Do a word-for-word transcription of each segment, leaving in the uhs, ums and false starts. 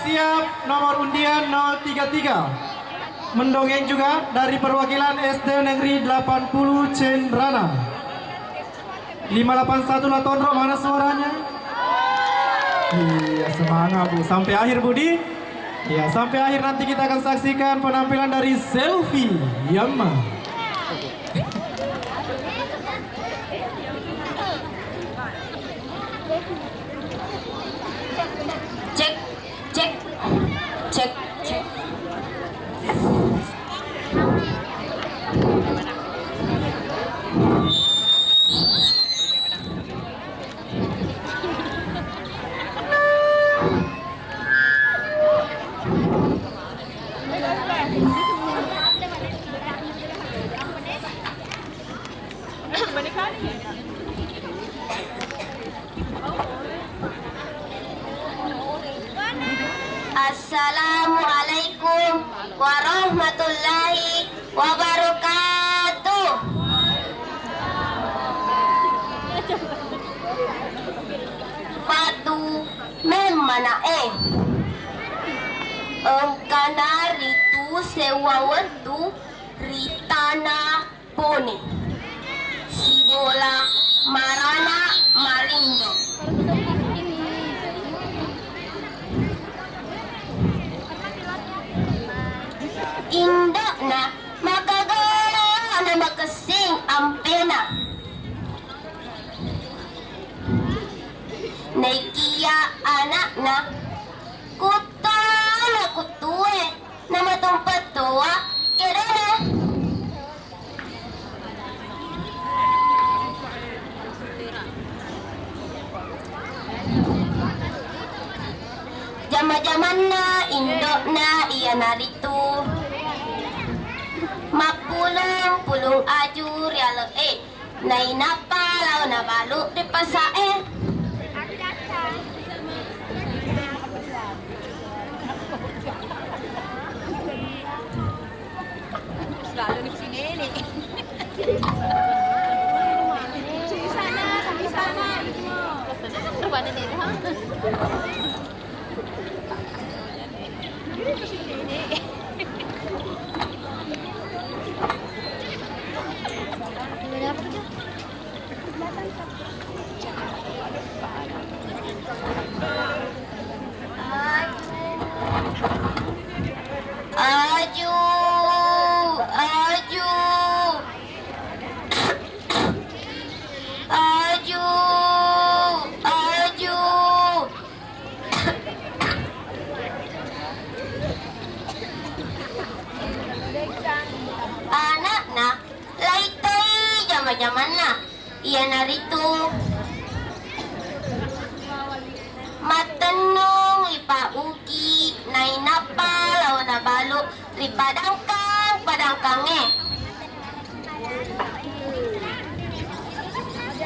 Siap, nomor undian nol tiga tiga. Mendongeng juga dari perwakilan S D Negeri delapan puluh Cenrana. Lima delapan satu Latonro, mana suaranya? Iya, semangat, Bu. Sampai akhir, Budi. Ya, sampai akhir nanti kita akan saksikan penampilan dari Selfie Yama. Cek, cek, cek, cek. Assalamualaikum warahmatullahi wabarakatuh. Patu memmana'e. Engkana ritu sewwa wettu ri tana Bone, sibola marana marindo. Indo'na makagolo na makessing ampena. Naikia ana'na kuttoana kuttue. Namatumpa toa kedona. Jama-jamanna indo'na iyanaritu mappulung-pulung aju ri ale'e. Nainappa lao nabalu ri pasa'e. Selalu nih si Nene. Di sana, di sana. Rupanya Nene, ha? Aju, aju, aju, aju. Ana'na laitoi jama-jamanna, iyanaritu mattennung ri Pak Uki, nainappa lao nabalu ri padangkang-padangkangnge.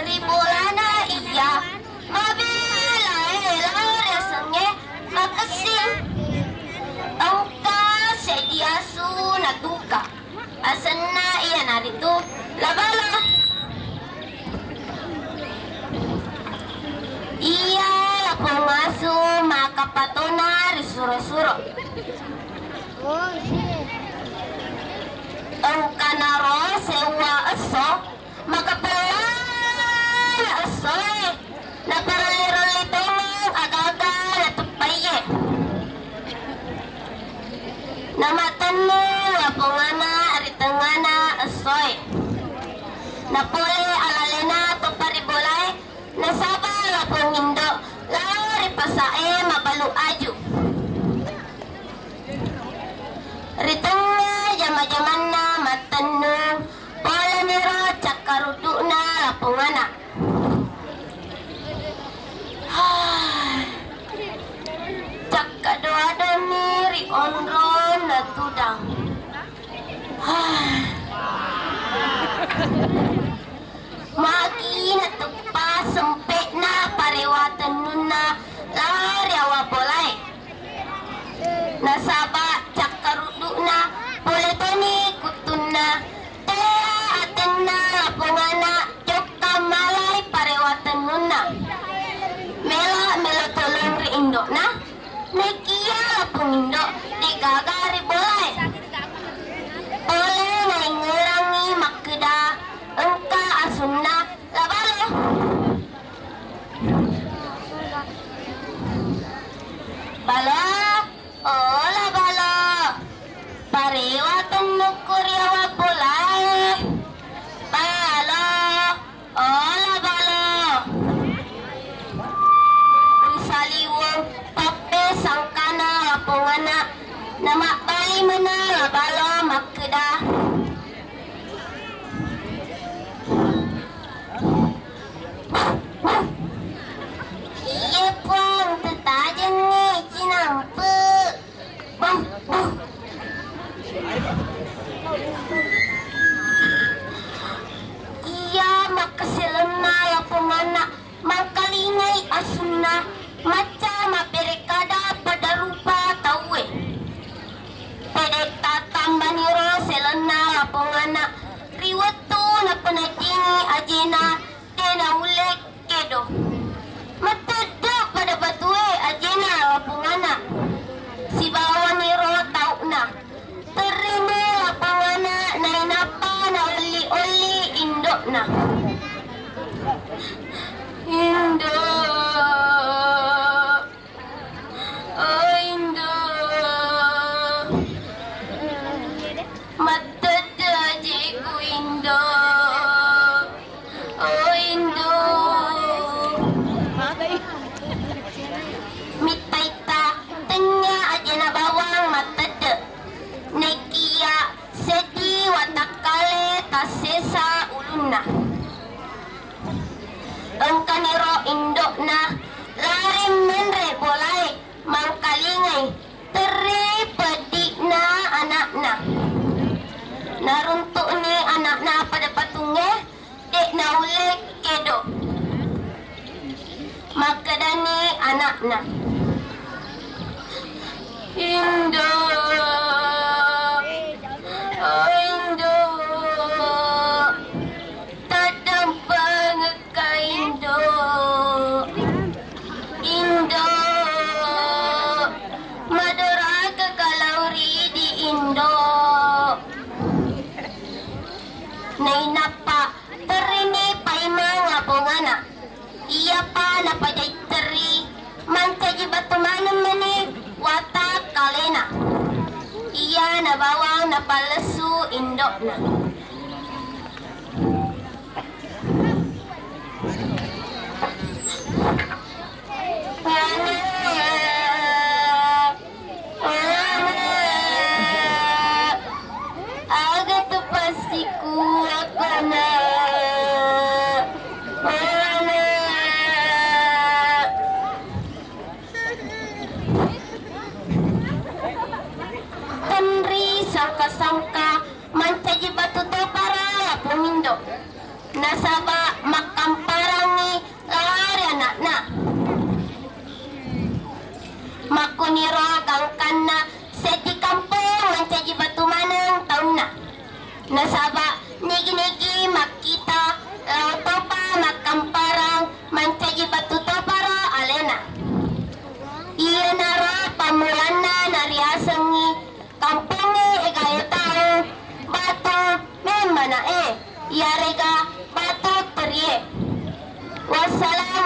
Ri bolana iya mabelae lao riasengnge makessing. Engka seddi asu natuka. Asenna iyanaritu labala. Iya lapong asu makkapatona ri suro-suro. Engkanaro sewwa esso, makapellana essoe, naparelli-relli tongeng agaga nateppaie. Namattennung lapongana ri tengngana essoe. Napole alalena toppa ri bolae, nasaba lapong indo lao ri pasae mabalu aju. Ri tengnga jama-jamanna mattennung, poleniro cakkaruddu'na lapongana. Cakkado-adoni ri onrong na tudang. Magi nateppa sempe'na parewa tennunna lao ri awa bolae. Nasaba cakkaruddu'na pole toni kuttunna, tea atenna lapongana jokka malai parewa tennunna. Mela melo tolong ri indo'na. Nekia Indo, degaga ri bolae. Pole naingerangngi makkeda engka asunna La Balo. Balo, oh La Balo, parewa tennukku ri awak bolae. Balo, oh La Balo. Ri saliweng pappe sangkana lapongana, namabbali mena La Balo makkeda, "Iye Puang, tetajengnge cinampe." Iya makkaselenna lapongana mangkalingai asunna macca mabberekada pada rupa tauwe. Pedetta tambaniro selenna lapongana ri wettu napenejingi ajena de naulle kedo. Matedde pada batue ajena lapongana. Sibawaniro tau'na. Terrini lapongana nainappa naolli-olli indo'na. Indo. Oh Indo, mattedde ajeku Indo. Oh Indo, mittaitta tennya ajena bawang mattedde. Nekia seddi watakkale tassesa ulunna. Engkaniro indo'na lari menre bolae mangkalingai terri peddi'na ana'na. Naruntu'ni ana'na pada patungnge, de' naulle kedo. Makkedani ana'na, "Indo, oh Indo, taddampengekka Indo, Indo, madoraka kalau ridi Indo." Nainappa terrini paimeng lapongana. Iyapa napajai terri, mancaji batu maneng mani watakkalena. Iya nabawang napallessu indo'na. Aga tu passiku akkona. Tenri sangka-sangka mancaji batu topara lapong indo. Nasaba makkamparangngi lari ana'na. Makkuniro gangkanna seddi kampong mancaji batu maneng taunna. Nasaba nigi-nigi makkita lao topa makkamparang mancaji batu toparo alena. Iyanaro pammulanna nariasengngi Kampongnge egae tau batu memmana'e, iyarega batu terie. Wassalam.